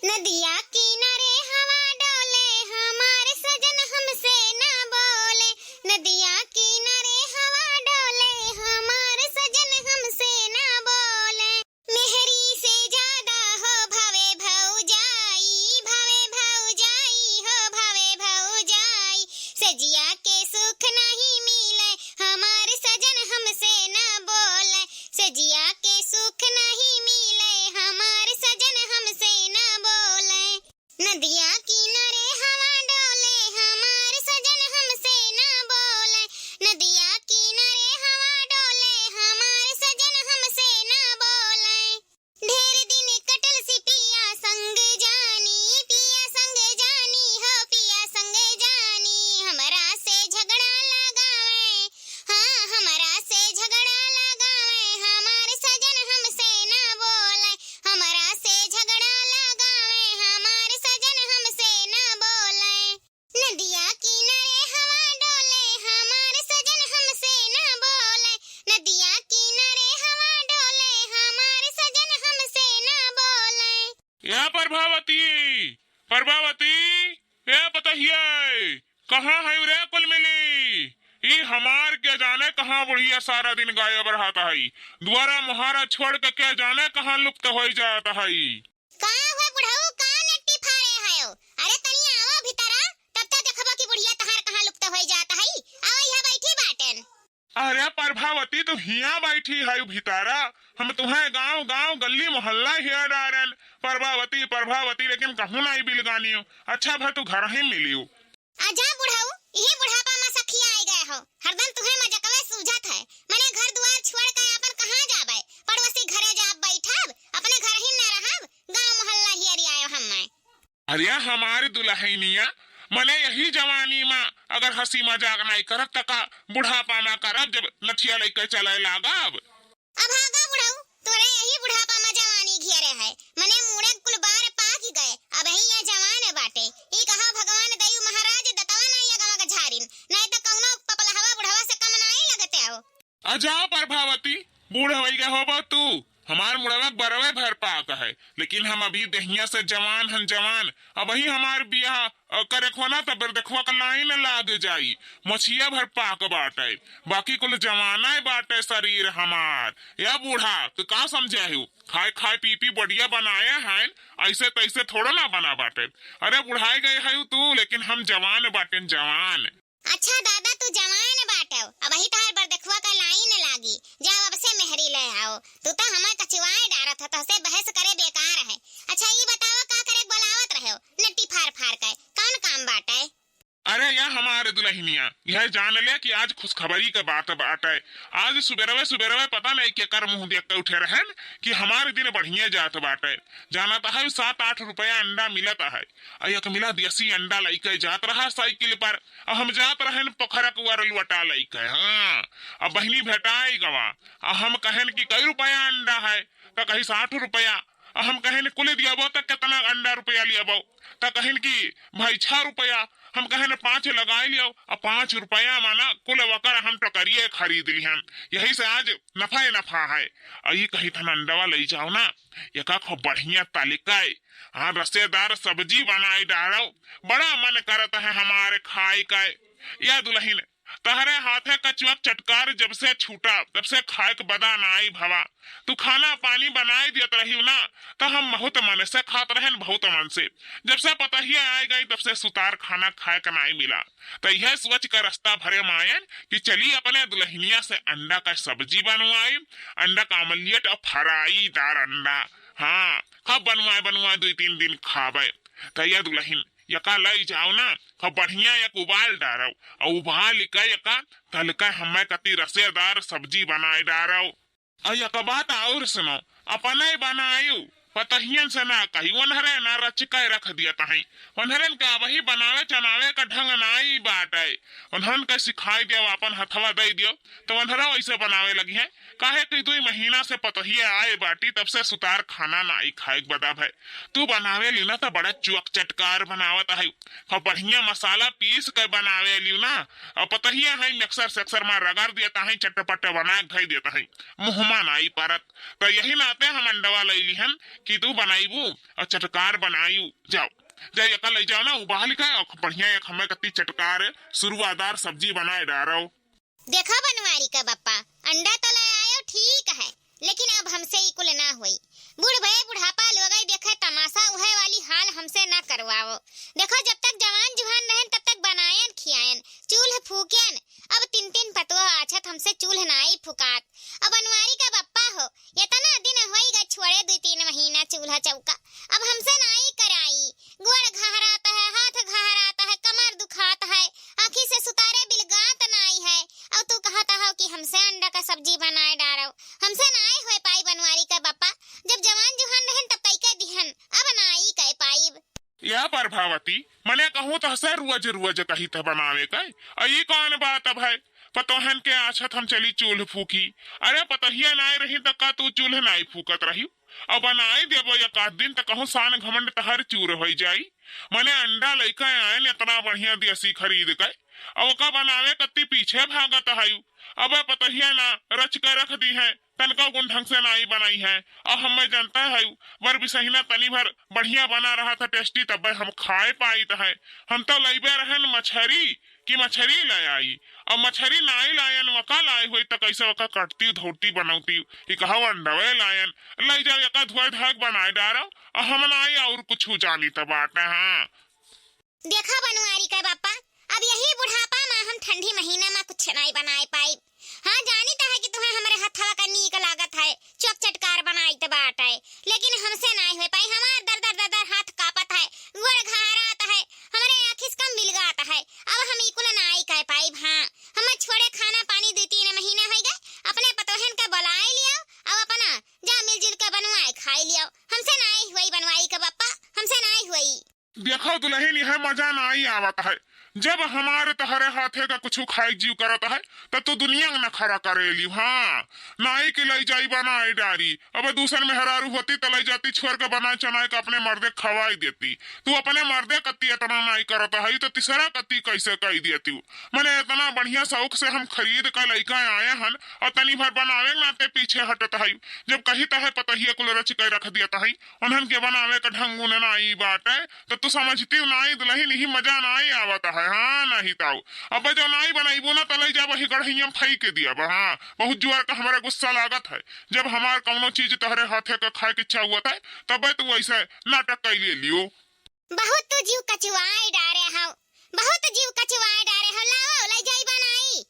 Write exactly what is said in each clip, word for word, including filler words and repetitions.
नदिया किनारे हवा डोले, हमार सजन हमसे ना बोले। नदिया किनारे हवा डोले, हमार सजन हमसे ना बोले। मेहरी से ज्यादा हो भावे भौजाई, भावे भौजाई हो, भावे भौजाई। सजिया के सुख नहीं मिले, हमार सजन हमसे ना बोले। सजिया के सुख नहीं मिले, हमार सजन हमसे ना बोले। नदिया किनारे हवा डोले, हमार सजन हमसे ना बोले। नदिया किनारे हवा डोले, हमार सजन हमसे ना बोले। ढेर दिन कटल से पिया संग जानी, पिया संग जानी हो, पिया संग जानी। हमरा से झगड़ा लगावे, हाँ, हमरा से झगड़ा लगावे, हमार सजन हमसे ना बोले। हमरा से झगड़ा लगावे, हमार सजन हमसे ना बोले। नदिया किनारे हवा डोले, हमार सजन हमसे ना बोले। नदिया किनारे हवा डोले, हमार सजन हमसे ना बोले। या प्रभावती, प्रभावती, ए पतहिया, कहाँ है रे कुल मिली? ई हमार के जाने कहाँ बुढ़िया सारा दिन गायब रहत है। दुआरा मोहारा छोड़ के, के जाने कहाँ लुप्त होइ जात है। का हुए बुढ़ऊ, का नट्टी फाड़े हयो? अरे तनी आवा भीतरा, तब तो देखबो कि बुढ़िया तहार कहाँ लुप्त होइ जात है। आवा, यहाँ बैठी बाटेन। अरे प्रभावती, तू हियाँ बैठी है भीतरा, हम तुहें गाँव गाँव गल्ली मोहल्ला हिया डारेन, प्रभावती, प्रभावती, लेकिन कहूँ नहीं बिलगानियो। अच्छा भा तू घर ही मिलियो। आजा बुढ़ऊ, इहे बुढ़ापा मा सखिया आइ गए हो, हरदम तुहें मजकवे सूझत है। मने घर दुआर छोड़ के आपन कहाँ जाबे, पड़ोसी घरे जाब बैठब, अपने घर ही न रहब, गाँव मोहल्ला हियरियायो हम्मे। अरे हमार दुलहिनिया, मने यही जवानी मा अगर हँसी मजाक नाई करब त का बुढ़ापा मा करब, जब नथिया लइके चले लागब? अभागा बुढ़ऊ, तोरे यही बुढ़ापा मा जवानी घेरे है, मने मूड़े कुल बार पाकि गए, अबही या जवान बाटे। ई कहा भगवान दयु महाराज दतवा नाई अगवा के झारिन, नाई त कउनो पपलहवा बुढ़वा से कम नाई लगते हो। अजा प्रभावती, बूढ़ होइ गए होबो तू, हमार मुड़वा बरवे भर पाक है, लेकिन हम अभी देहिया से जवान हन जवान। अबही हमार बियाह, अ, करे खोना त बिरदखवा का लाइन लाग जाई। मछिया भर पाक बाटे, बाकी कुल जवाना बाटे शरीर हमार। या बूढ़ा, तू का समझे हो? खाए खाए पी पी बढ़िया बनाए हैं, ऐसे तैसे थोड़ा ना बना बाटे। अरे बुढ़ाए गए है तू, लेकिन हम जवान बाटेन जवान। अच्छा दादा, तू जवान बाटव, अबही तहार बरदखुआ का लाइन लागी, जाओ अब से मेहरी ले आओ। तू तो हमार कचुआए डारत हो, तोहसे बहस करे बेकार है। अच्छा ई बताओ, का करे बोलावत रहे हो नट्टी फार फार के, कौन काम बाटे? अरे या हमारे दुलहिनिया, यह जान ले कि आज खुशखबरी के बात बाटे। आज सुबेरवे सुबेरवे पता नहीं केकर मुँह देख के उठे रहन कि हमारे दिन बढ़िया जात बाटे। जानत है सात आठ रुपया अंडा मिलत है, आ एक मिला देसी अंडा लइके जात रहा साइकिल पर, आ हम जात रहन पोखरा कुआर लुअटा लइके। हाँ, अब बहिनी भेटाई गवा, आ हम कहन कि कई रुपया अंडा है, त कही साठ रुपया। आ हम कहन कुल दियाबो त कितना अंडा रुपया लियाबो? त कहन कि भाई छह रुपया। हम कहन पाँच लगाए लियो, आ पाँच रुपया माना कुल वकर हम टोकरिए खरीद लिहन। यही से आज नफा ही नफा है। आ ई कही थन अंडवा लई जाओ ना, एका खूब बढ़िया तलिकाए, हाँ, रसेदार सब्जी बनाई डालो, बड़ा मन करत है हमारे खाए का। या दुलहिन, तहरे हाथे कचुआ चटकार जब से छूटा, तब से खाए के बदा नाई भवा। तू खाना पानी बनाई दियत रही ना, त हम बहुत मन से खात रहन, बहुत मन से। जब से पतहिया आए गई, तब से सुतार खाना खाए के नाई मिला। त यह सोच के रास्ता भरे मायन कि चली अपने दुलहिनिया से अंडा का सब्जी बनवाई, अंडा का आमलेट और फ्राई दार अंडा। हाँ, खूब बनवाए बनवाए दुई तीन दिन खाबे। त या दुलहिन, यका लई जाओ ना, खूब बढ़िया एक उबाल डारो, और उबाल के यका तलका हमें कती रसेदार सब्जी बनाए डारो। और एक बात और सुनो, अपने बनायु पतहियन से ना कही, उन्हरे ना रच के रख दिया तहीं। उन्हरन का वही बनावे चनावे का ढंग नाई बाटे। उन्हरन के सिखाई दियो, अपन हथवा दे दियो, तो उन्हरा वैसे बनावे लगी है। काहे कि दुई महीना से पतहिया आए बाटी, तब से सुतार खाना नाई खाए के बदा भय। तू बनावे ली ना तो बड़ा चुअक चटकार बनावत है। और बढ़िया मसाला पीस के बनावे ली ना, और पतहिया है मिक्सर सेक्सर में रगड़ दिया ताही, चटपट बना के धई दिया ताही, मुँह में नाई परत। तो यही नाते हम अंडवा लई लिहन कि तू बनाइबू और चटकार बनायू। जाओ, जाओ, एका लइ जाओ ना उबाल के, और बढ़िया एक हमें कत्ती चटकार सुरुआदार सब्जी बनाए डारो। देखो बनवारी का बप्पा, अंडा तो ले आयो, ठीक है, लेकिन अब हमसे ई कुल ना होई। बूढ़ भए बुढ़ापा लोगई देखे तमाशा, उहे वाली हाल हमसे ना करवाओ। देखो, जब तक जवान जुहान रहन, तब तक बनायन खियायन, चूल्ह फूकेन। अब तीन तीन पतोह आछत हमसे चूल्ह नाई फुकात। अब बनवारी का बप्पा हो, एतना दिन होई गए छोड़े, दुई तीन महीना चूल्हा चौका। अब हमसे नाई कराई। गोड़ घहरात है, हाथ घहरात है, कमर दुखात है, आँखी से सुतारे बिलगात नाई है। और तू कहत हो कि हमसे अंडा का सब्जी बनाए डारो। हमसे नाई होए पाई बनवारी का बप्पा। जब जवान जुहान रहन तब कई के दिहन, अब नाई कह पाइब। या प्रभावती, मने कहूँ तहसे रोज रोज कही त बनावे के, आ ई कौन बात अब है? पतोहन के आछत हम चली चूल्ह फूकी। अरे पतोहिया नाई रही त का तू चूल्ह नाई फूकत रही? अब बनाई देबो एक आध दिन त कहूँ शान घमंड तहर चूर होई जाई। मने अंडा लइके आयन एतना बढ़िया देसी खरीद के, अब ओका बनावे कत्ती पीछे भागत हयू। अब पतोहिया ना रच के रख दी है, तनका गुण ढंग से नाई बनाई है। अब हमें जनता है, बर बिसहिना तनी भर बढ़िया बना रहा था, tasty, तब हम खाए पाइत है। हम तो लइबे रहन मछरी, कि मछरी ले आई। अब मछरी नाई लायन, वका लाए होई त कैसे वका कटती, धोती, बनौती। ई कहा अंडवे लायन, लइ जाओ, एका धोए धाए के बनाए डारो, और हम नाई और कुछ जानी त बात है। हाँ। देखा बनवारी के बापा, अब यही बुढ़ापा मा हम ठंडी महीना मा कुछ नाई बनाए पाइब। हाँ, जानित है कि तुहें हमरे हथवा का नीक लागत है, चोक चटकार बनाइत बाटे, लेकिन हमसे नाई होए पाई। हमार दर दर दर दर हाथ कापत है, गोड़ घारात है, हमरे आँखी से कम बिलगात है। अब हम ई कुल नाई कह पाइब। हाँ, हम छोड़े खाना पानी दुई तीन महीना होई गए, अपने पतोहन के बुलाए लियो, अब अपना जा मिलजुल के बनवाए खाए लियो। हमसे नाई होई बनवारी के बापा, हमसे नाई होई। देखो दुलहिन, यह मजा नाई आवत है। जब हमारे तहरे हाथे का कुछ खाए जीव करत है, त तू दुनिया न खरा करे लियो। हाँ, नाई के लई जाई बनाए डारी। अब दूसर मेहरारू होती त लई जाती छोड़ के बनाए चनाए के अपने मर्दे खवाई देती। तू अपने मर्दे कत्ती एतना नाई करत है, त तीसरा कत्ती कैसे कई देती? मने एतना बढ़िया शौक से हम खरीद के लइका आए हन, और तनी भर बनावे नाते पीछे हटत है। जब कही तहे पतोहिया कुल रच के रख दियत है, उन्हन के बनावे का ढंग उन्हन नाई बाटे, त तू समझती नाई दुलहिन, यही मजा नाई आवत है। हाँ, नहीं ताऊ, अब जो नाई बनइबू ना, त लई जाब ही गढ़ैया में फेंक दियब। हाँ, बहुत जोर का हमरा गुस्सा लागत है। जब हमार कौनो चीज तहरे हाथे का खाए के इच्छा हुआ था, तबे तू ऐसे नाटक कैले लियो। बहुत तू जीव कचुआए डारे हौ, बहुत जीव कचुआए डारे हौ। लाओ, लई जाई बनाई।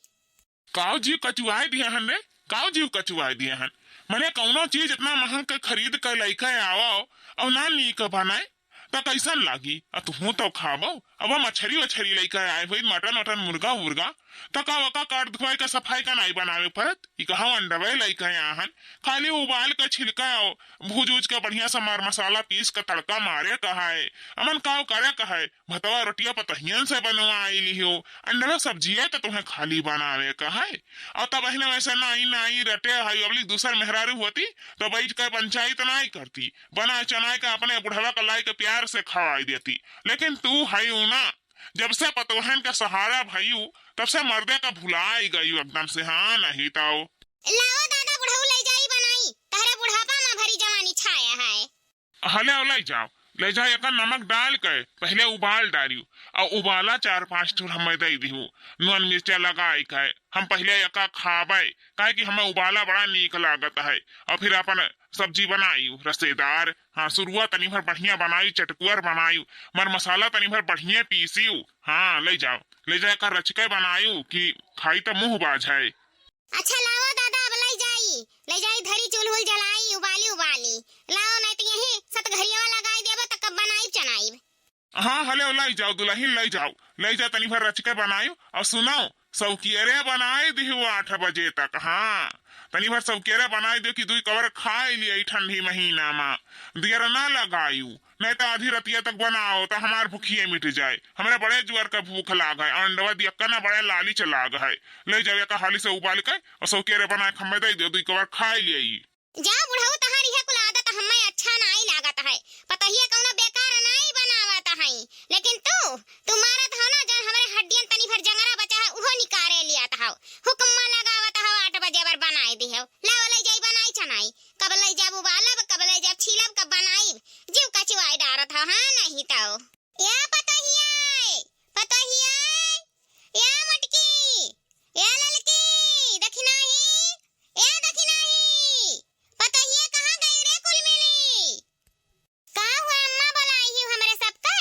काव जीव कचुआए दिए हन रे? काव जीव कचुआए दिए हन? मने कौनो चीज इतना महंग के खरीद के लइके आवो और ना नीक बनाए, त कैसन लागी? आ तुहूँ तो खाबो। अब मछरी वछरी लइके आए होई, मटन वटन, मुर्गा उर्गा, त का ओका काट धोए के सफाई का नाई बनावे परत? ई कहाँ अंडवे लइके आए हन? खाली उबाल के छिलका और भूज उज के बढ़िया से मर मसाला पीस के तड़का मारे का है। अमन काव करे का है? भतवा रोटिया पतोहियन से बनवाई लिहो, अंडवा सब्जिया त तुहें खाली बनावे का है। और तब अहिने वैसे नाई नाई रटे है, अबली दूसर मेहरारू होती तो बैठ कर पंचायत नाई करती, बना चनाए के अपने बुढ़वा का लाई के प्यार से खवाई देती। लेकिन तू है ना, जब से पतोहन का सहारा भयू, तब से मर्दे का भुलाई गयू एकदम से। हाँ, नहीं तो। लाओ दादा, बुढ़ऊ लई जाई बनाई, तहरे बुढ़ापा मा भरी जवानी छाया है। हले, लई जाओ, लई जाओ, एका नमक डाल के पहले उबाल डारियो, और उबाला चार पांच ठो हमें दे दिहु, नून मिर्चा लगाई के हम पहले एका खाबे, काहे कि हमें उबाला बड़ा नीक लागत है, और फिर अपन सब्जी बनाइयो रसेदार। हाँ, सुरुआ तनी भर बढ़िया बनाइयो, चटकुअर बनाइयो, मर मसाला तनी भर बढ़िया पीसियो। हाँ, लई जाओ, लई जाओ, एका रचके बनाइयो कि खाई त मुँह बाझाए। अच्छा लाओ दादा, अब लई जाई, लई जाई, धरी चूल्हुल जलाई, उबाली उबाली लाओ, नहीं तो यही सतघरिया लगाई देबो त कब बनाई चनाई। हाँ, हले लई जाओ दुलहिन, लई जाओ, लई जाओ, तनी भर रचके बनाई। और सुनो, सौकियरे बनाई दिहु आठ बजे तक। हाँ, तनी भर सौकियरे बनाई दियो कि दुई कवर खाई लिया ई ठंडी महीना मा। देर ना लगायू, नहीं तो आधी रतिया तक बनाओ तो हमार भूखिए मिट जाए। हमरा बड़े जुआर का भूख लाग है, अंडवा दियक्का ना बड़े लालिच लाग है। ले जाओ एका हाली से उबाल के और सौकेरे बनाए के हमें दे दियो, दुई कवर खाई लिया ई। जा बुढ़ऊ, तहार इहे कुल आदत हमें अच्छा नाई लागत है। पतोहिया कौनो बेकार नाई बनावत है, लेकिन तू, तू मारत हो ना, जौन हमरे हड्डियन तनी भर जंगरा बचा है, उहो निकारे लियात हो। हुक्म लगावत हो, आठ बजे बर बनाए दिहो। लाओ, ले जाई बनाई चनाई। कब ले जाब उबालब, कब ले जाब छीलब, कब बनाई नहीं तो। या पतोहिया, पतोहिया, या मोटकी, या ललकी, दखिनाही, या दखिनाही, पतोहिया कहाँ गई रे कुल मिली? का हुआ अम्मा, बोलाई ही हमरे सबके?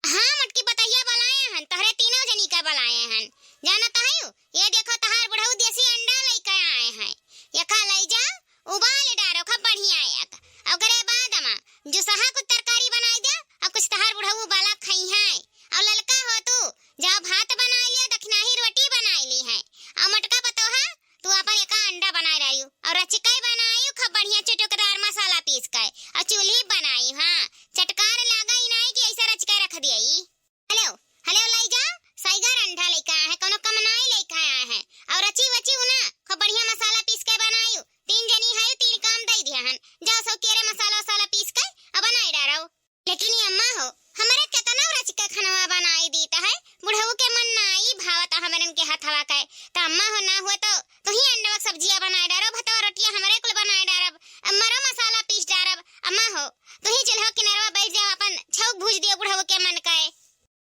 हाँ मोटकी, पतोहिया बोलाए हन, तोहरे तीनों जनी का बोलाए हन। जानत हयू, ये देखो तहार बुढ़ऊ देसी अंडा लइके आए हैं, यका लइ जा, उबाल डारो खूब बढ़िया एक। ओकरे बाद अम्मा, जुसहा कुछ तरकारी बनाई दे, और कुछ तहार बुढ़ऊ उबाला खइहैं। और ललका हो तू, जाओ भात बनाई लियो, दखिनाही रोटी बनाई लीहैं। और मोटका पतोहा, तू अपन एका अंडा बनाए रहियो, और रचिकई बनाइयो खूब बढ़िया चटकदार मसाला पीस के, और चूल्ही बनाइयो, हाँ, चटकार लागा ही नाई कि ऐसा रचिकई रख दिया ई। हेलो, हेलो, लइ जा, साइगर अंडा लइके आए हैं, कोनो कम नाई लइके आए हैं। और रची वची उना, खूब बढ़िया मसाला पीस के बनाइयो। तीन जनी है, तीन काम दे दिया हन। जाओ सब केरे मसाला वसाला पीस के, अब बनाई डारो। लेकिन ये अम्मा हो, हमरे केतना रचिके खनवा बनाई दीत है, बुढ़ऊ के मन नाई भावत हमरन के हथवा के। त अम्मा हो, ना हुए तो तुही अंडवा के सब्जिया बनाई डारो, भतवा रोटिया हमरे कुल बनाई डारब, अब मरो मसाला पीस डारब। अम्मा हो, तुही चूल्हा किनरवा बैठ जाओ, अपन छौक भूज दियो बुढ़ऊ के मन के।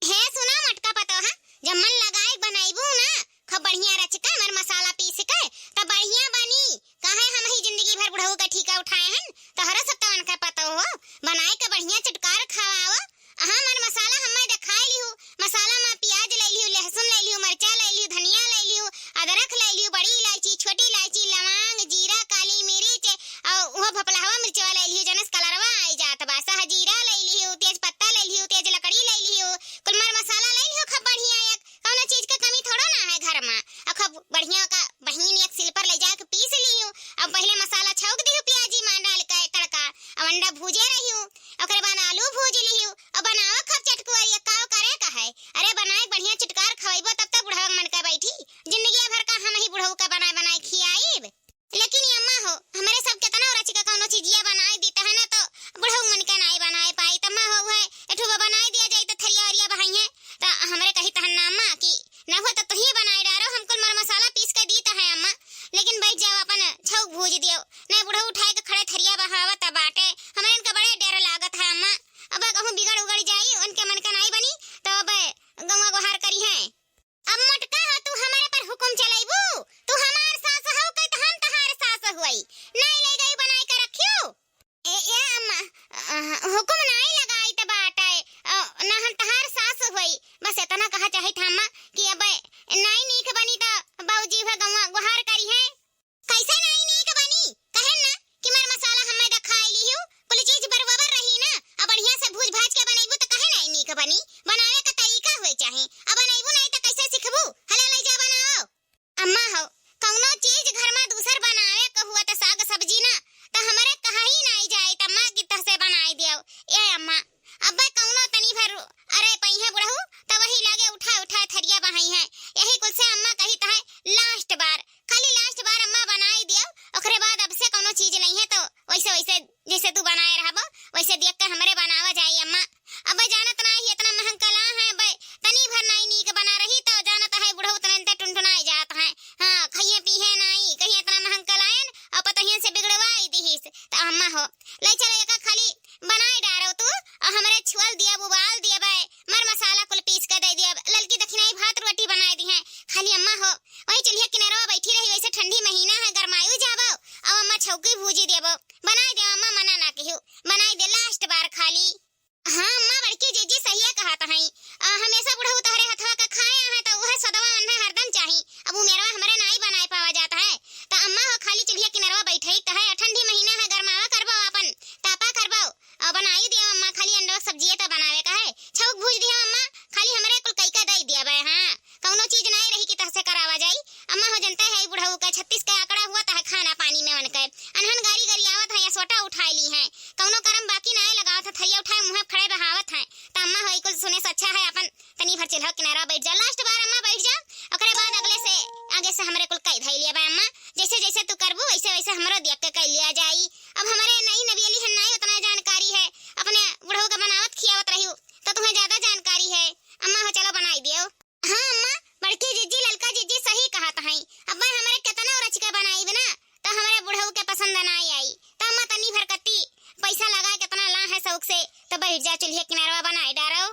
हे सुना मोटका पतोहा, जब मन लगाए बनइबू ना, खूब बढ़िया रचिके मर मसाला पीस के, त बढ़िया बनी। काहे हम ही जिंदगी भर बुढ़ऊ के ठीका उठाए हन, तोहरो सब तवन के पतो हो, बनाए के बढ़िया चटकार खवाओ। हाँ, मर मसाला हम्मे देखाए लिहू, मसाला मा प्याज लइ लिहू, लहसुन लइ लिहू, मरचा लइ लिहू, धनिया लइ लिहू, अदरक लइ लिहू, बड़ी इलायची, छोटी इलायची, लवांग, जीरा, काली मिर्च, और वो भपलहवा मिर्चवा लइ लिहू, जनस कलरवा आई जात बा, सहजीरा लइ लिहू, तेज पत्ता लइ लिहू, तेज लकड़ी लइ लिहू, कुल मर मसाला लइ लिहू, खूब बढ़िया एक, कौनो चीज के कमी थोड़ो ना है घर मा। और खूब बढ़िया का बहिन एक सिल पर ले जाके पीस लिहू। अब पहले मसाला छौंक दिहू प्याजी मा डाल के तड़का, अब अंडा भूजे रहियो, ओकरे बाद आलू भूज लिहू। अब बनावा खूब चटकुआ, ये काव करे का है? अरे बनाए बढ़िया चटकार खवैबो तब तो बुढ़वा मन का बैठी। जिंदगी भर का हम ही बुढ़ऊ का बनाए बनाए खियाइब। लेकिन ये अम्मा हो, हमरे सब केतना रचिके कौनो चीजिया बनाए दीत है ना, तो बुढ़ऊ मन के नाई बनाए पाई। त अम्मा हो, उहे एठो बा बनाए दिया जाई, त थरिया ओरिया बहाई है, त हमरे कही तहन ना अम्मा कि ना हो त तुहिए बनाए डारो, हम कुल मर मसाला पीस के दीत है अम्मा, लेकिन बैठ जाओ अपन छौक भूज दियो, नहीं बुढ़ऊ उठाए के खड़े थरिया बहावत बाटे, हमरे इनका बड़े डर लागत है अम्मा, अब कहूँ बिगड़ उगड़ जाई, उनके मन के नाई बनी, तो अब गौवा गोहार करी है। अब मोटका हो, तू हमरे पर हुकुम चलइबू? तू हमार सास हऊ कही त हम तहार सास हुई। नाई ले गई बनाई के रखियो। ए, ए अम्मा, अ, हुकुम नाई लगाई त बाटे, अ, ना हम तहार सास हुई। बस इतना कहा चाहित अम्मा कि अब नाई नीक बनी त बाबूजी हुए गौवा गुहार करी है। कैसे नाई नीक बनी? कहे ना कि मर मसाला हम्मे देखाई लिहू, कुल चीज बरोबर रही ना, अब बढ़िया से भूज भाज के बनैबू त कहे नाई नीक बनी? बनावे का तरीका हुए चाही, अब बनैबू नाई त कैसे सिखबू? हला ले जा बनाओ। अम्मा हो, कौनो चीज घर मा दूसर बनावे के हुआ त साग सब्जी ना, त हमरे कहा ही नाई जाए त अम्मा की तह से बनाई दियो। ए अम्मा, अब्बे कौनो तनी भर अरे पइहे बुढ़ऊ, त वही लागे उठाए उठाए थरिया बहाई है, यही कुल से अम्मा कही त है last बार, खाली last बार अम्मा बनाई दियो, ओकरे बाद अब से कौनो चीज नहीं है तो वैसे वैसे जैसे तू बनाए रहबो, वैसे देख के हमरे बनावा जाई अम्मा। अबे जानत नाही इतना महंग कला है, अबे तनी भर नाई नीक बना रही तो जानत है बुढ़ऊ तुरंते टुनटुनाए जात है। हाँ, खइहे पीहे नाई, कहीं इतना महंग कलायन और पतोहियन से बिगड़वाई दिहिस। त अम्मा हो, ले चलो एका खाली बनाए डारो तू और हमरे छुअल दिया, उबाल दिया बे, मर मसाला कुल पीस के दे दिया, ललकी दखिनाई भात रोटी बनाए दी है। खाली अम्मा हो, वही चूल्हे किनारवा बैठी रही, वैसे ठंडी महीना है, गरमायु जाबो, अब अम्मा छौकी भूजी देबो, बनाए दे अम्मा, मना ना किहू, बनाए दे last बार खाली। हाँ अम्मा, बड़की जीजी सहिया कहत हई, आ, हमेशा बुढ़ऊ तोहरे हथवा का खाए हैं, तो उहे सदवा उन्हें हरदम चाही। अब उ मेरवा हमरे नाई बनाए पावा जात है, त अम्मा हो खाली चूल्हे किनारवा बैठे त है, ठंडी महीना है, गरमावा करबो आपन, तापा करबो, और बनाई दियो अम्मा, खाली अंडवा सब्जिए तो बनावे का है, छौक भूज दियो अम्मा, खाली हमरे कुल कई का दई दिया बे, हाँ। कौनो चीज नाई रही कि तहसे करावा जाई। अम्मा हो जनते है, ई बुढ़ऊ के छत्तीस के आंकड़ा हुआ त है खाना पानी में उनके। अनहन गारी गरियावत है या सोटा उठाए ली है। कौनो करम बाकी नाई लगावत है, थरिया उठाए मुँहे खड़े बहावत है। त अम्मा हो, ई कुल सुने से अच्छा है अपन तनी भर चूल्हा किनारा बैठ जा। Last बार अम्मा बैठ जा, ओकरे बाद अगले से, आगे से हमरे कुल कई धई लिया बा अम्मा। जैसे जैसे तू करबू, वैसे वैसे हमरो देख के कई लिया जाई। अब हमरे नई नबियली है, नाई उतना जानकारी है। अपने बुढ़ऊ के बनावत खियावत रही, त तुम्हें ज्यादा जानकारी है। अम्मा हो, चलो बनाई दियो। हाँ अम्मा, बड़की जीजी, ललका जीजी सही कहत हई। अब्बे हमरे केतना रचिके बनाई ना, त हमरे बुढ़ऊ के पसंद ना आई। त अम्मा तनी भर कत्ती पैसा लगा केतना ला है शौक से, त बैठ जा चूल्हे किनारे। रवा बनाए डारो।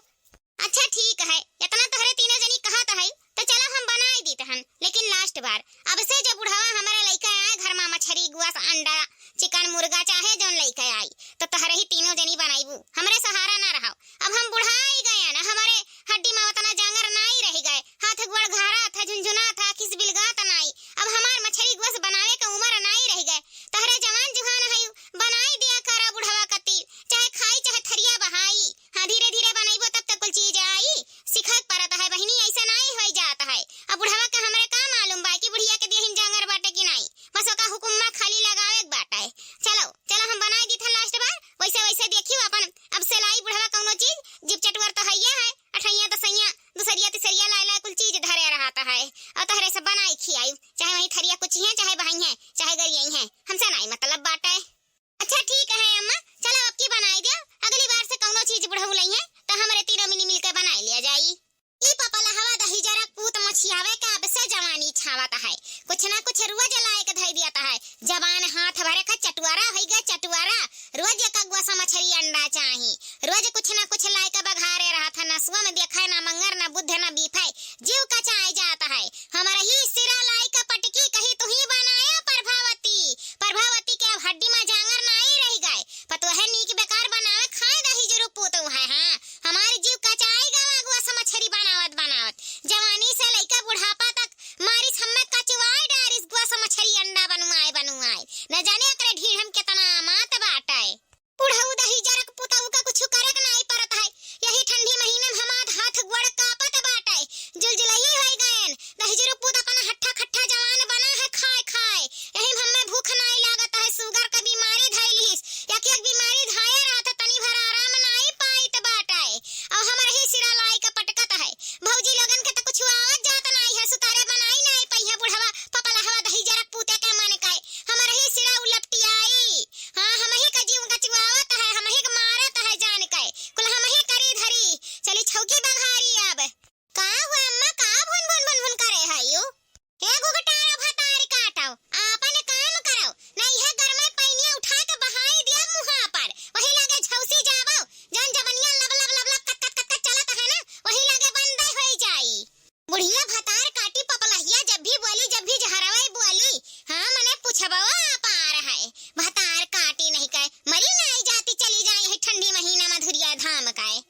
अच्छा ठीक है, इतना तोहरे तीनों जनी कहत है, तो चलो हम बनाए दीत हन, लेकिन last बार। अब से जब बुढ़वा हमरे लइका आए घर मा मछरी, गुआ, अंडा, चिकन, मुर्गा, चाहे जौन लइका आई, तो तोहरे ही तीनों जनी बनाइबू, हमरे सहारा ना रहो। अब हम बुढ़ाई गए ना, हमरे हड्डी मा उतना जांगर नाई रह गए, हाथ गोड़ घारा था, झुनझुना था, खिस बिलगा था नाई। अब हमार मछरी गुआ बनावे का उम्र नाई रह गए, तोहरे जवान जुहान है, बनाई दिया करा बुढ़वा कती, चाहे खाई चाहे थरिया बहाई। हाँ, धीरे धीरे बनइबो तब तक कुल चीज आई। सीखे के परत है बहिनी, ऐसे नाई होई जात है। अब बुढ़वा के हमरे का मालूम बा कि बुढ़िया के देहिन जांगर बाटे कि नाई। बस ओका हुकुम मा खाली लगावे के बाटे। चलो, चलो हम बनाई दीत है last बार। वैसे, वैसे देखियो अपन, अब से लाई बुढ़वा कौनो चीज, जिप चटवर तो हइये है, अठैया दसैया, दूसरिया तीसरिया लाई लाई कुल चीज धरे रहत है। और तोहरे से बनाई खियाई, चाहे वहीं थरिया कुचिहे, चाहे बहाइहे, चाहे गरियाइहे, हमसे नाई मतलब बाटे। अच्छा ठीक है अम्मा, चलो अब की बनाई दियो, अगली बार से कौनो चीज बुढ़ऊ लइहे, तो हमरे तीनों मिली मिलके बनाई लिया जाई। ई पपलहवा दहिजरा पूत मछियावे के अब से जवानी छावत है, कुछ ना कुछ रोज लाए के धई दियत है, जबान हाथ भरे का चटुआरा होई गए चटुआरा, रोज एक अगुआ सा मछरी अंडा चाही, रोज कुछ ना कुछ लाए के बघारे रहत है, नसुआ में देखे ना मंगर ना बुद्ध ना बीफे, जीव कचाए जात है। हमरही सिरा लाई का पटकी कही तुही बनाया प्रभावती। प्रभावती के अब हड्डी मा जांगर नाई रह गए। पतोहे नीक बेकार बनावे खाए दहिजरू पूत है, हाँ। हमार जीव कचाई गवा गुआ सा मछरी बनावत बनावत। जवानी से लइका बुढ़ापा तक मारिस हम्मे कचवाई डारिस गुआ सा मछरी अंडा बनुआए बनुआए। न जाने एकरे ढीढ़ में केतना अमात बाटे। बुढ़ऊ दहिजरक पुतऊ का कुछ करे के नाई परत है। यही ठंडी महीना में हमार हाथ गोड़ कांपत बाटे। जुलजुलही होई गएन। दहिजरू पूत अपना हट्ठा खट्ठा जवान बना है खाए खाए। यही में हम्मे भूख नाई लागत है। सुगर का बीमारी धइलिस। एक एक बीमारी धाए रहत है, तनी भर आराम नाई पाइत बाटे। और हमरही सिरा लाई का पटकत है। भौजी लोगन के तो कुछ आवत जात नाई है। सुतारे बनाई नाई पइहे बुढ़वा पपलहवा दहिजरक पूते के मन के। हमरही सिरा उलपटियाई। हाँ, हमही का जीव गचुआवत है, हमही का मारत है जान के। कुल हमही करी धरी। चली छौकी बघारी अब। का हुआ अम्मा, का भुन भुन भुन भुन करे है यू? हे घुघटारो भतार काटो, आपन काम करो, ना इहे गरमे पइनिया उठा के बहाई दिया मुहा पर। वही लगे झौसी जावो, जौन जबनिया लब लब लब लब कत कत कत कत चलत है ना, वही लगे बंदे होई जाई। बुढ़िया भतार काटी पपलहिया जब भी बोली, जब भी जहरवे बोली। हाँ, मने पुछबो अपार है। भतार काटी नहीं कहे, मरी नाई जाती चली जाए यही ठंडी महीना मा धुरिया धाम काए।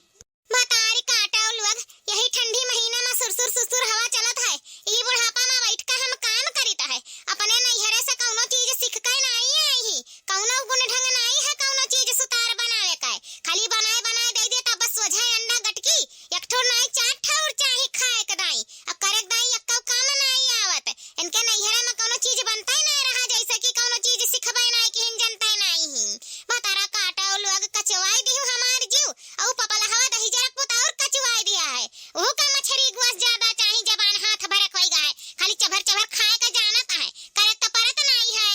भतार काटो लोग, यही ठंडी महीना मा सुरसुर सुरसुर हवा चलत है। ई बुढ़ापा मा बैठ के हम काम करित है। अपने नैहरे से कौनो चीज सीख के नाई आई ही। कौनो गुण ढंग नाई है, कौनो चीज सुतार बनावे का। खाली बनाए बनाए दे दे, तब बस सोझे अंडा गटकी। एक ठो नाई, चार ठौर चाही खाए के दाई। अब करे के दाई एक्को काम नाई आवत। इनके नैहरे में कौनो चीज बनता ही नाई रहा, जैसे कि कौनो चीज सिखबे नाई कि हिन जनते नाई ही। भतारा काटा, उ लोग कचवाई दिहु हमार जीव। अउ पपलहवा दहिजरा पुत और कचवाई दिया है। ओहू का मछरी गुआस ज्यादा चाही, जबान हाथ भरक होई गा है। खाली चभर चभर खाए का जानत है, करे तो परत नाई है।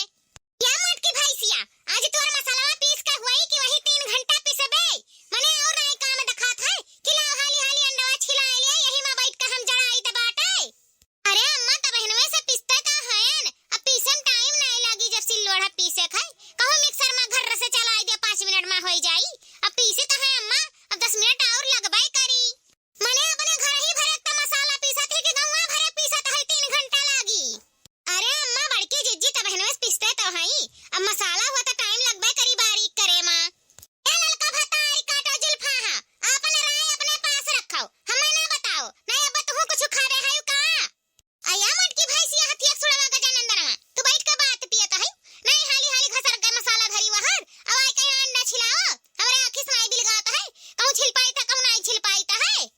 या मोटकी भैंसिया, आज तोर मसाला पीस के हुई कि वही तीन घंटा पिसबे? मने और नाई काम देखात है कि लाओ हाली हाली अंडवा छिलाए लिया, यही में बैठ के हम जड़ाई त बाटे। अरे अम्मा, त बहनवे से पिसते त हयन, अब पीसे में टाइम नाई लागी, जब सिल लोढ़ा पीसे खाई, कहूँ मिक्सर में घर से चलाई दे, पाँच मिनट में होई जाई। अब पीसे त है अम्मा, अब दस मिनट और लगबे करी। मने अपने घर ही भरे त मसाला पीसत है कि गौवा भरे पीसत है, तीन घंटा लागी? अरे अम्मा, बड़की जिज्जी त बहनवे से पिसते त हई, अब मसाला हुआ त टाइम लगबे करी बारीक करे मा। ए ललका भतारी काटा जुल्फा हा, आपन राय अपने पास रखो, हमें ना बताओ, नहीं अब तुहू कुछ खा रहे हो का? अया मोटकी भैंसिया हथिया सुड़वा गजानंदनवा, तू बैठ के बात पियत है, नहीं हाली हाली घसर के मसाला धरी वहर, अब आई कहीं अंडा छिलाओ, हमरे आँखी से नाई बिलगात है, कहूँ छिल पाई था, कहूँ नाई छिल पाई था है।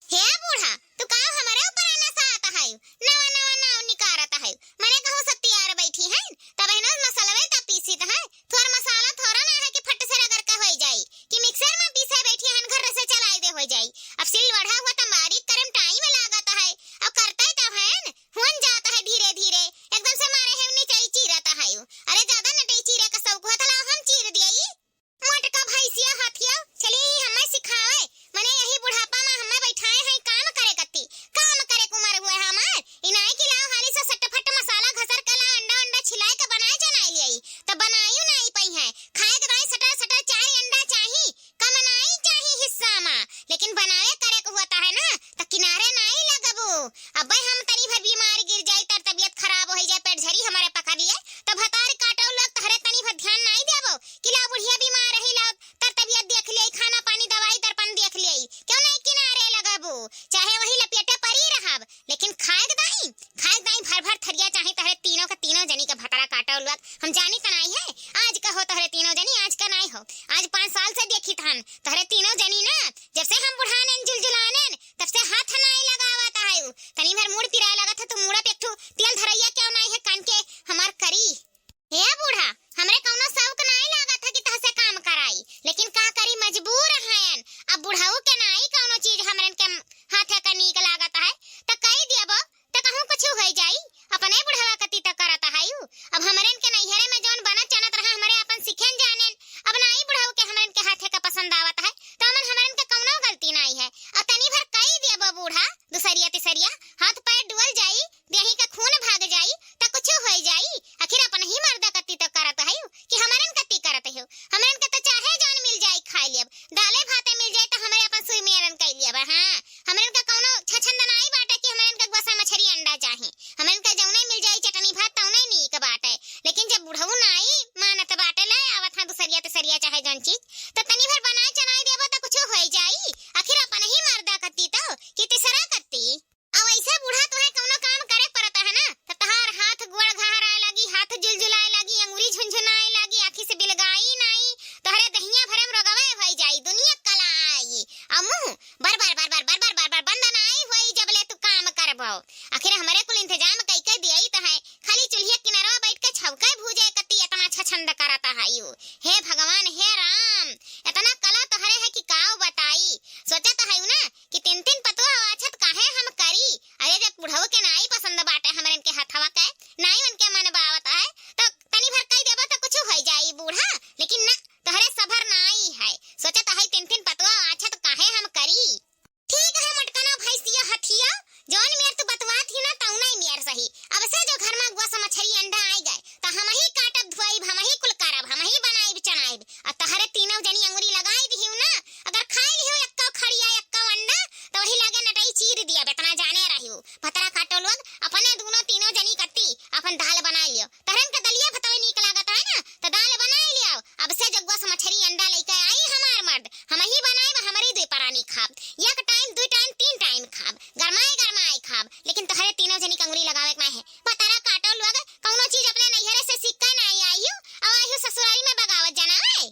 हे बूढ़ा, तू का हमरे ऊपर नसात है? नवा नवा नाव निकारत है। मने कहूँ सत्तियार बैठी है, तब है ना मसलवे त पीसित है। थोर मसाला थोरा ना है कि फट से रगड़ के होई जाई, कि मिक्सर में पीसे बैठी है, घर से चलाई दे होई जाई। अब सिल लोढ़ा हुआ त बारीक करे में टाइम लागत है। अब करता ही तब है न, हुन जात है धीरे धीरे, एकदम से मारे है नीचे ही चीरत है। अरे ज्यादा नटई चीरे का शौक हुआ था, लाओ हम चीर दिए। मोटका भैंसिया हथिया, चली ही हमें सिखावे। मने यही बुढ़ापा में हमें बैठाए हैं काम करे कत्ती। काम करे के उम्र हुए हमार। इनाई की लाओ हाली से सटफट मसाला घसर के लाओ, अंडा अंडा छिलाए के बनाए जनाई लियाई। त बनाई नाई पई है। खाए के दाई सटर सटर चार अंडा चाही। कम नाई चाही हिस्सा मा। लेकिन बनावे करे के होत है ना, त किनारे नाई लगबू। अबे हम तनी भर बीमार गिर जाई, तर तबियत खराब होइ जाए, पेट झरी हमरे पकड़ लिए, त भतार काटउ लोग तहरे तनी भर ध्यान नाई देबो कि लाओ बुढ़िया बीमार रही, लाओ तर तबियत देख लेई, खाना पानी दवाई दर्पण देख लेई, क्यों नाई किनारे लगबू? चाहे वही लपेटे परी रहब, लेकिन खाए के दाई, खाए के दाई भर भर थरिया चाही तहरे तीनों के तीनों जनी के भतार काटउ लोग। हम जानी त नाई है, आज का हो तहरे तीनों जनी, आज का नाई हो। आज पाँच साल से देखी थन तहरे तीनों जनी ना, जब से हम बुढ़ानेन जुलजुलानेन, तब से हाथ नाई लगावत आयु। तनी भर मूड़ पिराए लगत है, तो मूड़ा पे एक ठो तेल धरैया क्यों नाई है, कान के हमार करी। हे बूढ़ा, हमरे कौनो शौक नाई लागत है कि तहसे काम कराई, लेकिन का करी, मजबूर हयन। अब बुढ़ऊ के नाई कौनो चीज हमरन के हाथे का नीक लागत है, त कई दियबो, त कहूँ कुछ होइ जाई, अपने बुढ़वा कती त करत आयु। अब हमरन के नैहरे में जौन बनत जानत रहा, हमरे आपन सिखेन जानेन, अब नाई बुढ़ऊ के हमरन के हाथे का पसंद आवत है, त हमन, हमरन के कौनो गलती नाई है। अब तनी भर कई दियबो बूढ़ा, दुसरिया तिसरिया, हाथ पैर डुअल जाई, देही का खून भाग जाई, त कुछ होइ जाई। आखिर अपनही मर्दा कती त करत आयु कि हमरन कती करत हो। हमरन के त चाहे जौन मिल जाई खाइ लेब, दाले भाते मिल जाई त हमरे आपन सुई मेरन कइ लेब। हाँ, हमरन का कौनो छछंद नाई बाटे कि हमरन का गोसा मछरी अंडा चाही। हमरन का जौने मिल जाई चटनी भात तौने नीक बाटे। लेकिन जब बुढ़ऊ नाई मानत बाटे, ले आवत हाँ दुसरिया तिसरिया चाहे जौन चीज, त तनी भर बनाए चनाई देबो त कुछ होइ जाई। आखिर अपनही मर्दा कती त कि तिसरा कती। अब ऐसे बूढ़ा तोहे कौनो काम करे पड़त है ना, त तहार हाथ गोड़ घहराए लागी, हाथ जुलजुलाए लागी, अंगुरी झुनझुनाए लागी, आँखी से बिलगाई नाई, तोहरे दहिया भरे में रोगवे होइ जाई, दुनिया कलाई। आ मुँह बर बर बर बर बर बर बर बर बंद नाई होई जब ले तू काम करबो। आखिर हमरे कुल इंतजाम कई के दियई त है, खाली चूल्हिया किनारवा बैठ के छौके भूजे कती इतना छछंद करत है यू। हे भगवान, हे राम, इतना कला तोहरे है कि काव बताई। सोचत है ना कि तीन तीन पतोह वाछत काहे हम करी? अरे जब बुढ़ऊ के नाई पसंद बाटे हमरन के हथवा के, नाई उनके मन बावत है, त तनी भर कई देबो त कुछ होइ जाई बूढ़ा, लेकिन ना, तोहरे सबर नाई है। सोचत है तीन तीन पतोह वाछत काहे हम करी? ठीक है मोटकना भैंसिया हथिया, जौन मेर तू बतवात ही ना तौने मेर सही। अब से जो घर में गोस मछरी अंडा आई गए, त हमही काटब धोइब, हमही कुल करब, हमही बनाइब चनाइब। आ तहरे तीनों जनी अंगुरी लगाई दिहिउ ना, अगर खाई लिहो एक्को खड़िया एक्को अंडा, त वही लागे नटई चीर दिया, बेतना जाने रहिउ। भतरा काटो लोग, अपने दूनो तीनों जनी कत्ती अपन दाल बनाई लियो। तहरन के दलिया भतवे नीक लागत है ना, त दाल बनाई लियो। अब से जो गोस मछरी अंडा लइके आई हमार मर्द, हमही बनाइब, हमरी दुई परानी खाब। एक टाइम, दुई टाइम, तीन टाइम खाब, गरमाए गरमाए खाब, लेकिन तहरे तीनों जनी के अंगुरी लगावे के ना है। भतरा काटो लोग, कौनो चीज अपने नैहरे से सीख के नाई आइहु, अब आइहु ससुरारी में बगावत जाना है।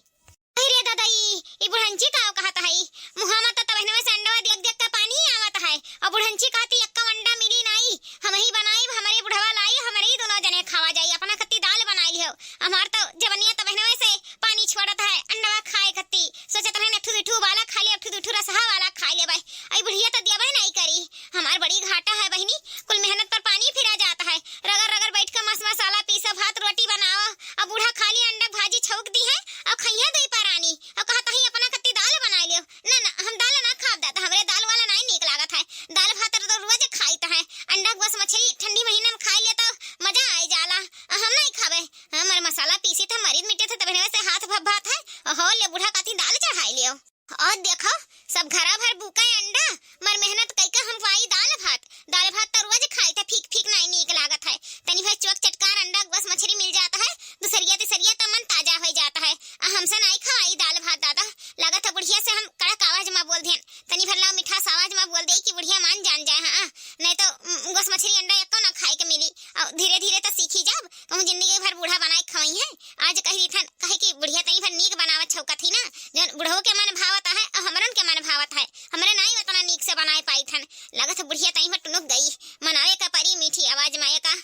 अरे दादा, ई, ई बुढ़ंची का कहत है, मुहामा त तबहनवा से अंडवा देख देख के पानी आवत है, और बुढ़ंची कहती एक्का अंडा मिली नाई, हमही बनाई, हमरे बुढ़वा लाई, हमरे ही दोनों जने खावा जाई, अपना खत्ती दाल बनाई लिहो। हमार तो जवनिया तबहनवा से पानी छोड़त है, अंडवा खाए खत्ती, सोचत रहे अठू दुठू वाला खा ले, अठू दुठू रसहा वाला खा ले भाई, आई बुढ़िया तो दिया भाई नहीं करी, हमार बड़ी घाटा है बहिनी, कुल मेहनत पर पानी फिरा जात है। रगड़ रगड़ बैठ के मस मसाला पीसो, भात रोटी बनाओ, अब बूढ़ा खाली अंडा भाजी छौक दी है, अब खइहे दुई परानी, अब कहत ही अपना खत्ती दाल बनाई लियो। ना ना, हम दाल ना खाब दादा, हमरे दाल वाला नाई नीक लागत है। दाल भात तो रोज खाइत है, अंडा गोस मछरी ठंडी महीना में खाई ले तो मजा आई जाला, हम नहीं खाबे। हमर मसाला पीसी थे, मरीद मिटे थे, तबहनवा से हाथ भभात है, हो ले बूढ़ा काती दाल चढ़ाई लियो। और देखो, सब घरा भर बुका अंडा, मर मेहनत कइके हम पाई दाल भात। दाल भात त रोज खाई थे, फीक फीक नाई नीक लागत है। तनी भर चोक चटकार अंडा गोस मछरी मिल जात है, दुसरिया तिसरिया त मन ताजा होइ जात है। आ हमसे नाई खवाई दाल भात दादा, लागत है बुढ़िया से हम कड़क आवाज में बोल देन। तनी भर लाओ मिठास आवाज में बोल दे कि बुढ़िया मान जान जाए, हाँ, नहीं तो, उम, गोस मछरी अंडा एको ना खाए के मिली। और धीरे धीरे त सीखी जाब, कहूँ जिंदगी भर बूढ़ा बनाए खवाई है। आज कही दी थन, कहे कि बुढ़िया तनी भर नीक बनावत छौकत ही ना, जौन बुढ़ऊ के मन भावत है, और हमरन के मन भावत है, हमरे नाई उतना नीक से बनाए पाई थन। लगत है बुढ़िया तनी भर टुनुक गई, मनावे का परी मीठी आवाज में एका।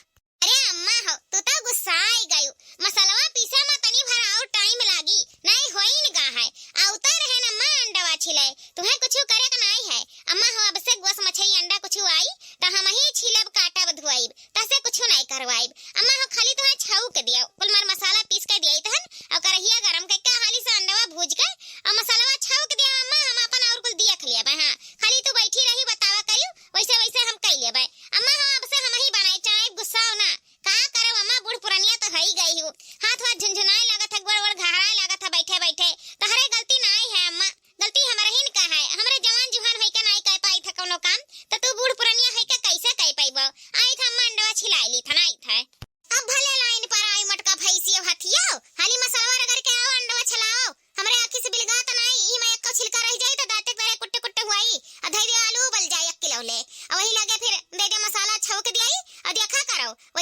अरे अम्मा हो, तू तो गुस्साई गयू, मसलवा पीसे में तनी भर और टाइम लागी, नहीं होइन गा है, आवता रहे न माँ अंडवा छिले, तुम्हें कुछ करे के नाई है। अम्मा हो, अब से गोस मछरी अंडा कुछ आई, त हम ही छीलब, काटब, धोइब, तसे कुछ नाई करवाइब। अम्मा हो, खाली तुम्हें छौक दियो, कुल मर मसाला पीस के दिया तहन, और करहिया गरम करके हाली से अंडवा भूज के, और मसालवा छौक दियो अम्मा, हम अपन और कुल देख लेबे। हाँ, खाली तू बैठी रही, बतावा करियो, वैसे वैसे हम कई लेबे। अम्मा हो, अब से हम ही बनाई, चाहे गुस्साओ ना। का करब अम्मा, बूढ़ पुरनिया तो हई गई हूँ, हाथ वाथ झुनझुनाए लागत है, गोड़ वोड़ घहराए लागत है बैठे बैठे। तहरे गलती नाई है अम्मा, गलती हमरहिन का है, हमरे जवान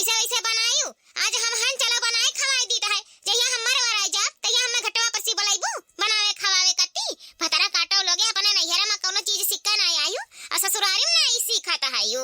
ऐसे वैसे बनायू, आज हम हन चलो बनाए खवाए दीत है। जहिया हमारे ओराई जाब, तहिया हमें घटवा पर सी बोलाइबू, बनावे खवावे कत्ती। भतरा काटो लोगे, अपने नैहरा मा कौनो चीज सीखा ना आयू, और ससुरारी में ना आई सीखत है यू।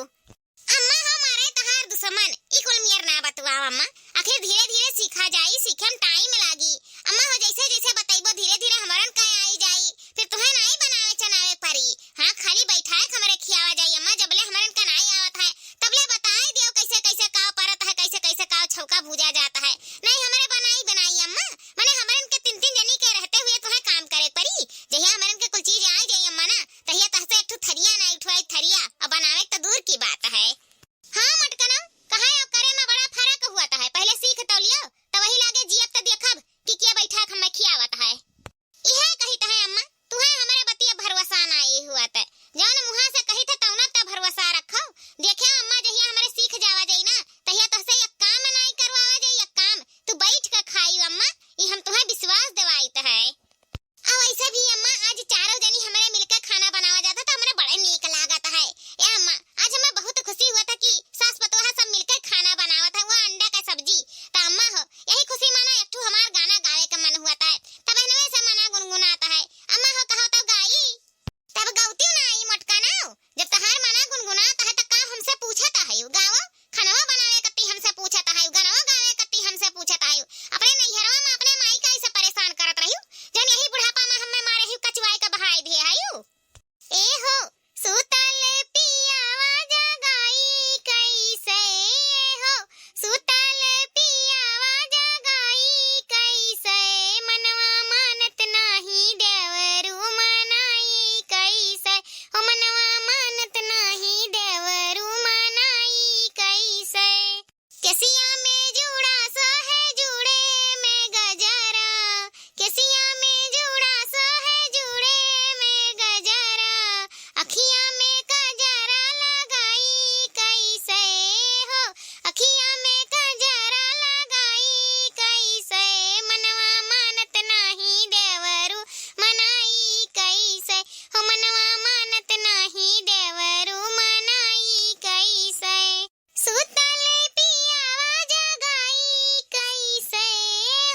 अम्मा हो मारे तहार दुश्मन, ई कुल मियर ना बतुआव अम्मा। आखिर धीरे धीरे सीखा जाई, सीखे में time लागी। अम्मा हो जैसे जैसे बतइबो धीरे धीरे हमरन का आई जाई, फिर तुहे नाई बनावे चनावे परी। हाँ, खाली बैठाए के हमरे खियावा जाई अम्मा, जबले हमरन का नाई आवत है, तबले बताए दियो कैसे कैसे काव परत है, कैसे कैसे काव छौका भूजा जात है। नहीं हमरे बनाई बनाई अम्मा, मने हमरन के तीन तीन जनी के रहते हुए तुहे काम करे परी। जहिया हमरन के कुल चीज आई जाई अम्मा ना, तहिया तहसे एक ठो थरिया ना उठवाई थरिया, अब बनावे तो दूर की बात है। हाँ मटकना, कहा यो करे में बड़ा फर्क हुआ है। पहले सीख तो लियो, तो वही लागे जियब तो देखब कि के बैठा के हमें खियावत है। इहे कहित है अम्मा, तुहे हमरे बतिया भरोसा ना ये हुआ ते। जौन मुहा से कहित है तौना ते भरोसा रखो। देखे अम्मा जहिया हमरे सीख जावा जाई ना, तहिया तोहसे एक काम नाई करवावा जाई, एक काम। तू बैठ के खाई अम्मा, ई हम तुहे विश्वास दिवाइत है। आ वैसे भी अम्मा, आज चारों जनी हमरे मिलके खाना बनावा जाता तो हमरे बड़ा नीक लागत है। ए अम्मा, आज हमें बहुत खुशी हुआ था कि सास पतोहा सब मिलके खाना बनावत है, वो अंडा का सब्जी। तो अम्मा हो, यही खुशी माना एक ठो हमार गाना गावे का मन हुआ था, तब इनमें से मना गुनगुनाता है। अम्मा हो, कहो तो गाई। तब गौती ना आई मोटका ना, जब तहार मना गुनगुनाता है तो का हमसे पूछत है, गाओ। खनवा बनावे कत्ती हमसे पूछत आयु, गनवा गावे कत्ती हमसे पूछत आयु। अपने नैहरवा में अपने माई का ऐसे परेशान करत रहियो, जन यही बुढ़ापा में हमें मारे ही कचवाए के बहाई दिए आयु। ए हो, सुतल पियावा जगाई कैसे, ए हो, सुतल पियावा जगाई कैसे, मनवा मानत नाही देवरू मनाई कैसे, ओ मनवा मानत नाही देवरू मनाई कैसे। केसिया में जूड़ा सोहे जूड़े में गजरा, केसिया में जूड़ा सोहे जूड़े में गजरा, अखिया में कजरा लगाई कैसे हो, अखिया में कजरा लगाई कैसे, मनवा मानत नाही देवरू मनाई कैसे, हो मनवा मानत नाही देवरू मनाई कैसे। सुतल पियावा जगाई कैसे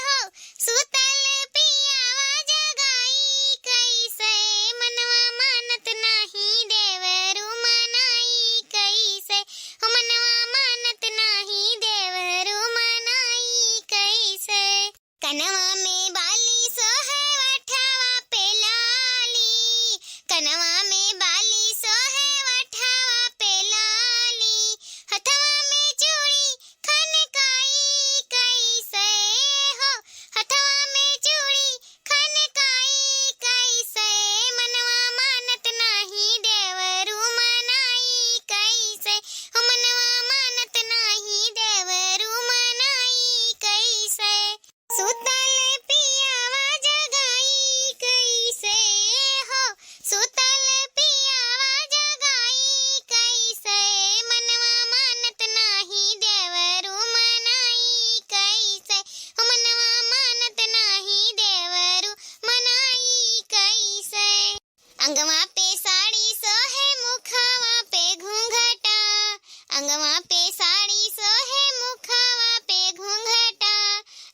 हो, सुतल पियावा जगाई कैसे, मनवा मानत नाही देवरू मनाई कैसे, हो मनवा मानत नाही देवरू मनाई कैसे। कनवा में बाली सोहे वठवा पे लाली, कनवा में बाली सोहे वठवा पे लाली, हथवा में चूड़ी खनकाई कैसे हो, हथवा में चूड़ी खनकाई कैसे, मनवा मानत नाही देवरू मनाई कैसे, हो मनवा मानत नाही देवरू मनाई कैसे। सुतल पियावा जगाई कैसे हो, सुतल पियावा जगाई कैसे, मनवा मानत नाही देवरू मनाई कैसे, हो मनवा मानत नाही देवरू मनाई कैसे। अंगवा पे साड़ी सोहे मुखवा पे घूंघटा, अंगवा पे साड़ी सोहे मुखवा पे घूंघटा,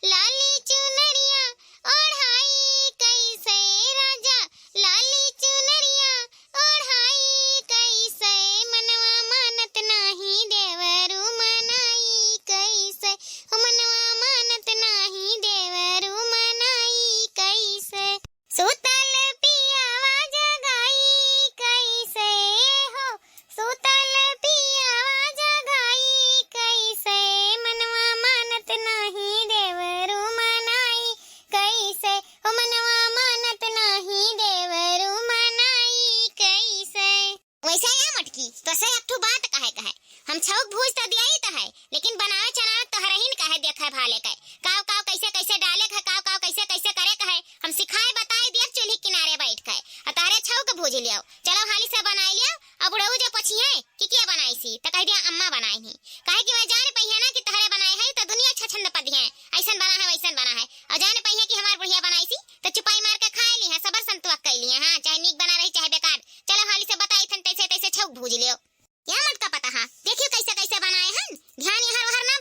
लाली चुनरिया ओढ़ाई कैसे राजा, लाली चुनरिया ओढ़ाई कैसे, मनवा मानत नाही देवरू मनाई कैसे, ओ मनवा मानत नाही देवरू मनाई कैसे। सुतल पियावा जगाई कैसे हो, सुतल पियावा जगाई कैसे, मनवा मानत नाही देवरू मनाई कैसे, ओ मनवा मानत नाही देवरू मनाई कैसे। वैसे या मटकी, तोसे एक ठो बात कहे के है। हम छौक भूज तो दिया ही तो है, लेकिन बनावे चनावे तोहरे ही न कहे देखे भाले के। काव काव कैसे कैसे डाले के है, काव काव कैसे कैसे करे के है, हम सिखाए बताए दिया चूल्ही किनारे बैठ के। आ तोहरे छौक भूज लियो। चलो हाली से बनाई लियो। अब बुढ़ऊ जो पूछिहे कि के बनाई सी, तो कह दिया अम्मा बनाई ही। काहे कि वह जान पइहे ना कि तोहरे बनाए है तो दुनिया छछंद पदिहे, ऐसन बना है वैसन बना है। और जान पइहे कि हमार बुढ़िया बनाई सी, तो चुपाई मार के खाए ली है, सबर संतोष कर ली है, हाँ, चाहे नीक बना रही चाहे बेकार। चलो हाली से बताई थन तैसे तैसे छौक भूज लियो। या मटका पता हा, देखियो कैसे कैसे बनाए हन, ध्यान यहाँ वहर ना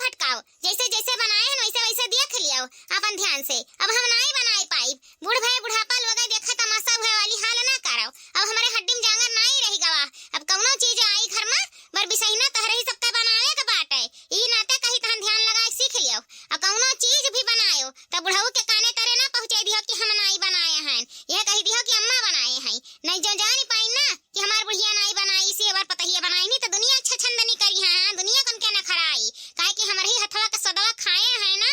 से, अब हम नाई बनाई पाइब। बूढ़ भए बुढ़ापा लोगे देखा तमाशा हुए वाली हाल ना करव। अब हमरे हड्डी में जांगर नाई रहि गवा। अब कउनो चीज आई घर में, बर बिसहिना तहरे ही सबका बनावे के बाटे। ई नाते कही तहन ध्यान लगाए सीख लियो। अब कउनो चीज भी बनायो, त बुढ़ऊ के काने तरे ना पहुँचे दियो कि हम नाई बनाए हैं। यह कही दियो कि अम्मा बनाए हैं। नहीं जो जानी पाई ना कि हमार बुढ़िया नाई बनाई, इसी हमार पतहिया बनाई नहीं, तो दुनिया अच्छा छंद नहीं करी है, दुनिया कन के ना खराई। काहे कि हमरे ही हथवा के सदवा खाए हैं ना,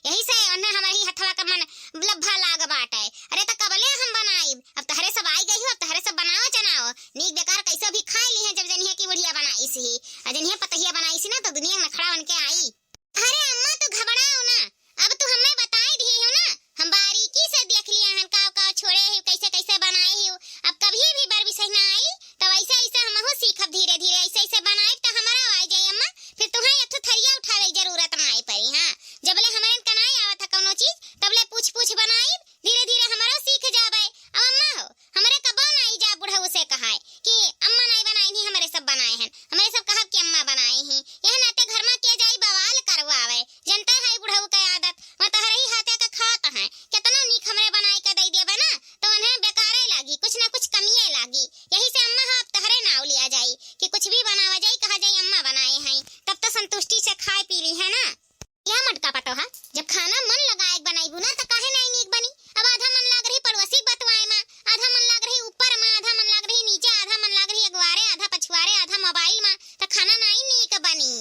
यही से उन्हें हमरे ही हथवा के मन लब्भा लाग बाटे। अरे त कबले हम बनाई, अब तहरे सब आई गई हो, अब तहरे सब बनाओ चनाओ, नीक बेकार कैसे भी खाए ली हैं, जब जनिए की बुढ़िया बनाई सी ही, और जनिए पतहिया बनाई सी ना, तो दुनिया में खड़ा बन के आई। अरे अम्मा, तू घबराओ ना, अब तू हमें बताई दिए हो ना, हम बारीकी से देख लिया हन, काव काव छोड़े ही, कैसे कैसे बनाए ही। अब कभी भी बर बिसहिना आई, तो ऐसे ऐसे हमहू सीखब धीरे धीरे, ऐसे ऐसे बनाए तो हमारा आ जाए अम्मा, फिर तुम्हें एक ठो थरिया उठावे की जरूरत ना आई पड़ी। हाँ, जबले हमारे का ना आवत है कौनो चीज, तबले पूछ पूछ बनाई, धीरे धीरे हमारो सीख जाबे। अब अम्मा हो, हमरे कबो नाई जा बुढ़ऊ से कहाए कि अम्मा नाई बनाई नहीं, हमरे सब बनाए हैं। हमरे सब कहब कि अम्मा बनाए ही। यह नाते घर में के जाई बवाल करवावे। जनते है बुढ़ऊ के आदत, वह तहरे ही हाथे के खात हैं। कितना नीक हमरे बनाए के दई देबे ना, तो उन्हें बेकारे लागी, कुछ ना कुछ कमिए लागी। यही से अम्मा हो अब तहरे नाव लिया जाई कि कुछ भी बनावा जाई, कहा जाई अम्मा बनाए हैं, तब तो संतुष्टि से खाए पी ली है ना। या मोटका पतोहा, जब खाना मन लगाए के बनाइबू ना, त काहे नाई नीक बनी? अब आधा मन लाग रही पड़ोसी के बतवाए मा, आधा मन लाग रही ऊपर मा, आधा मन लाग रही नीचे, आधा मन लाग रही अगवारे, आधा पछुआरे, आधा मोबाइल मा, त खाना नाई नीक बनी।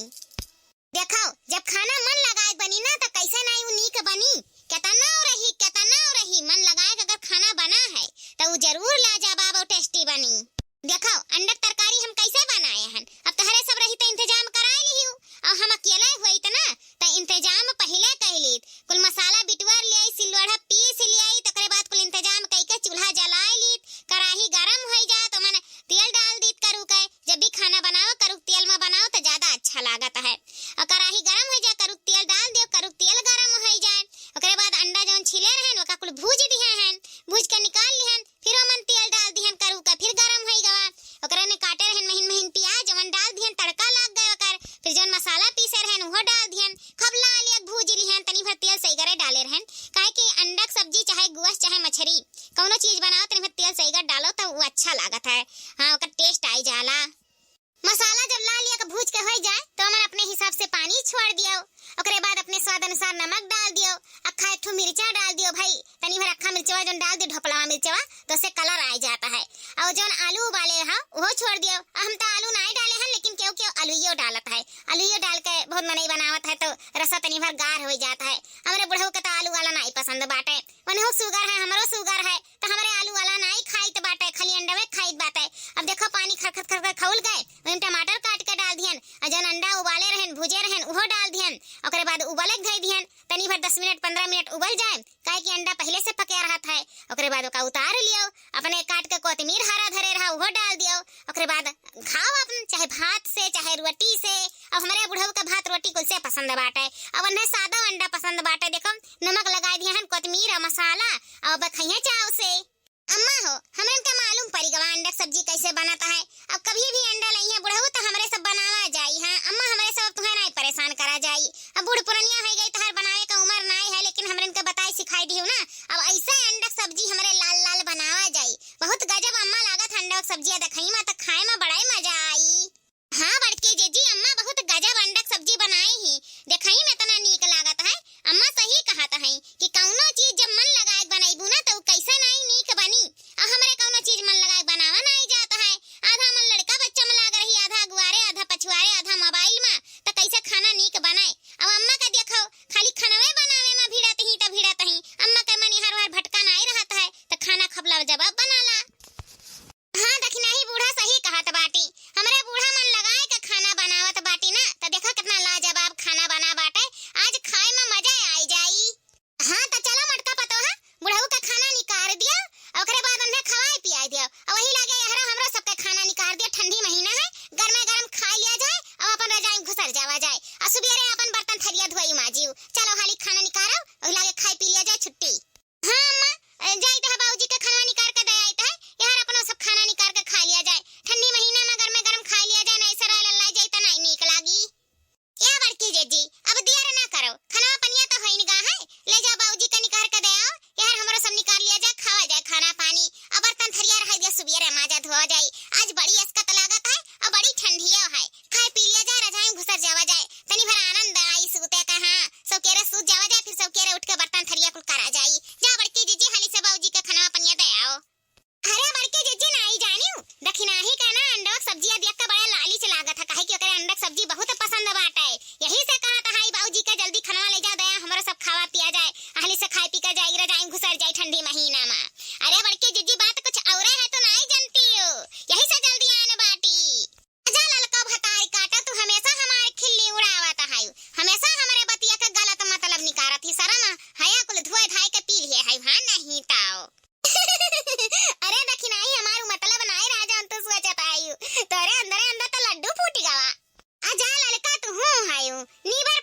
देखो, जब खाना मन लगाए के बनी ना, त कैसे नाई उ नीक बनी? केतना रही, केतना रही, मन लगाए के अगर खाना बना है, त उ जरूर लाजवाब और tasty बनी। देखो, अंडा के तरकारी हम कैसे बनाए हन। अब तहरे सब रही त इंतजाम कराए लिहियो। अब हम अकेले होइत ना, त इंतजाम पहिले कइ लीत। कुल मसाला बिटुआर ले आई, सिलवढ़ा पीस ले आई, तकरे बाद कुल इंतजाम कइ के चूल्हा जलाए लीत। कढ़ाई गरम होइ जाए त मन तेल डाल दीत करू के। जब भी खाना बनाओ, करू के तेल में बनाओ त ज्यादा अच्छा लागत है। और कढ़ाई गरम होइ जाए, करू के तेल डाल दियो, करू के तेल गरम होइ जाए। ओकरे बाद अंडा जौन छीले रहन, ओका कुल भूज दिहे हन, भूज के निकाल लिहन। फिर ओमन तेल डाल दिहन करू का, फिर गरम होई गवा। ओकरे ने काटे रहन महीन महीन प्याज, ओमन डाल दिहन, तड़का लाग गए ओकर। फिर जौन मसाला पीसे रहन, उहो डाल दिहन। खूब लाल एक भूज लिहन, तनी भर तेल सही करे डाले रहन। काहे कि अंडा के सब्जी, चाहे गोश्त, चाहे मछरी, कौनो चीज बनाओ, तनी भर तेल सही कर डालो, तब वो अच्छा लागत है। हाँ, ओकर taste आई जाला। मसाला जब लाल एक भूज के होइ जाए, तो ओमन अपने हिसाब से पानी छोड़ दियो। ओकरे बाद अपने स्वाद अनुसार नमक डाल दियो। अक्खा एक ठो मिर्चा डाल दियो भाई, तनी भर अक्खा मिर्चवा जौन डाल दियो, ढोपलवा मिर्चवा, तो उससे colour आ जाता है। और जौन आलू उबाले रहा, वो छोड़ दियो। अब हम तो आलू नाई डाले हैं, लेकिन केहू केहू आलूयो डालत है। आलूयो डाल के बहुत मनई बनावत है, तो रसा तनी भर गाढ़ होइ जाता है। हमरे बुढ़ऊ के तो आलू वाला नाई पसंद बाटे। उन्हें sugar है, हमरो sugar है, त हमरे आलू वाला नाई खाइत बाटे, खाली अंडवे खाइत बाटे। अब देखो, पानी खरखर खरखर खौल गए, ओहिम टमाटर काट के डाल दिहन, और जौन अंडा उबाले रहन, भूजे रहन, उहो डाल दिहन। ओकरे बाद उबले के धई दिहन, तनी भर दस मिनट, पन्द्रह मिनट उबल जाए, काहे कि अंडा पहिले से पके रहत है। ओकरे बाद ओका उतार लियो, अपने काट के कोतमीर हरा धरे रहा, उहो डाल दियो। ओकरे बाद खाओ अपन, चाहे भात से, चाहे रोटी से। अब हमरे बुढ़ऊ के भात रोटी कुल से पसंद बाटे। अब उन्हें सादा अंडा पसंद बाटे। देखो, नमक लगाए दिए हन, कोतमीर और मसाला, अब खइहें चाव से। अम्मा हो, हमरन के मालूम पड़ी गवा अंडा के सब्जी कैसे बनत है। अब कभी भी अंडा लइहें बुढ़ऊ, त हमरे सब बनावा जाई। हाँ अम्मा, हमरे सब अब तुहें नाई परेशान करा जाई। अब बूढ़ पुरनिया होइ गई, तहार बनावे का उमर नाई है, लेकिन हमरन के बताई सिखाई दिहू ना। अब ऐसे अंडा के सब्जी हमरे लाल लाल बनावा जाई। बहुत गजब अम्मा लागत है अंडा के सब्जी, देखई मा त खाए मा बड़ा ही मजा आई। हाँ बड़की जीजी, अम्मा बहुत गजब अंडा के सब्जी बनाई ही, देखई में इतना नीक लागत है। अम्मा सही कहत है कि कौनो चीज जब मन लगाए के बनइबू ना, त उ कैसे नाई नीक बनी। अब हमरे कौनो चीज मन लगाए के बनावा नाई जात है। आधा मन लड़का बच्चा में लाग रही, आधा अगुआरे, आधा पछुआरे, आधा मोबाइल में, त कैसे खाना नीक बने। अब अम्मा के देखो, खाली खानवे बनावे में भिड़त ही त भिड़त ही। अम्मा के मन इहर उहर भटका नाई रहत है, त खाना खपला जवाब बनाला। हाँ, दखिनाही बूढ़ा सही कहत बाटी। हम जाई। आज बड़ी असकत लागत है और बड़ी ठंडिया है। खाए पी लिया जाए, रजाई में घुसर जावा जाए, तनी भर आनंद आई सूते का। हाँ, सौकेरे सूत जावा जाए, फिर सौकेरे उठ के बर्तन थरिया कुल करा जाई। जा बड़की जीजी, हाली से बाबूजी के खनवा पनिया दे आओ। अरे बड़की जीजी, नाई जानियो, दखिनाही का ना अंडवा के सब्जी अब यक्का बड़ा लालिच लागत है, काहे कि ओकरे अंडा के सब्जी बहुत पसंद बाटे। यही से कहत है बाबूजी का, जल्दी खनवा ले जा दया, हमरो सब खावा पिया जाए, हाली से खाए पी के जाई, रजाई में घुसर जाई ठंडी महीना में। अरे बड़की जीजी, बात कुछ औरे है, तो नाई जनती हो, यही से जल्दी आन बाटी। जा ललका भतारी काटा, तू हमेशा हमार खिल्ली उड़ावत हायु, हमेशा हमरे बतिया के गलत मतलब निकारत ही। शरम हया कुल धोए धाए के पी लिए है, हाँ नहीं ताओ। अरे दखिनाही, हमार मतलब नाई रहा जौन तू सोचत आयु, तोरे अंदरे अंदर तो लड्डू फूट गवा। आ जा ललका, तू हूँ हायु, नीबर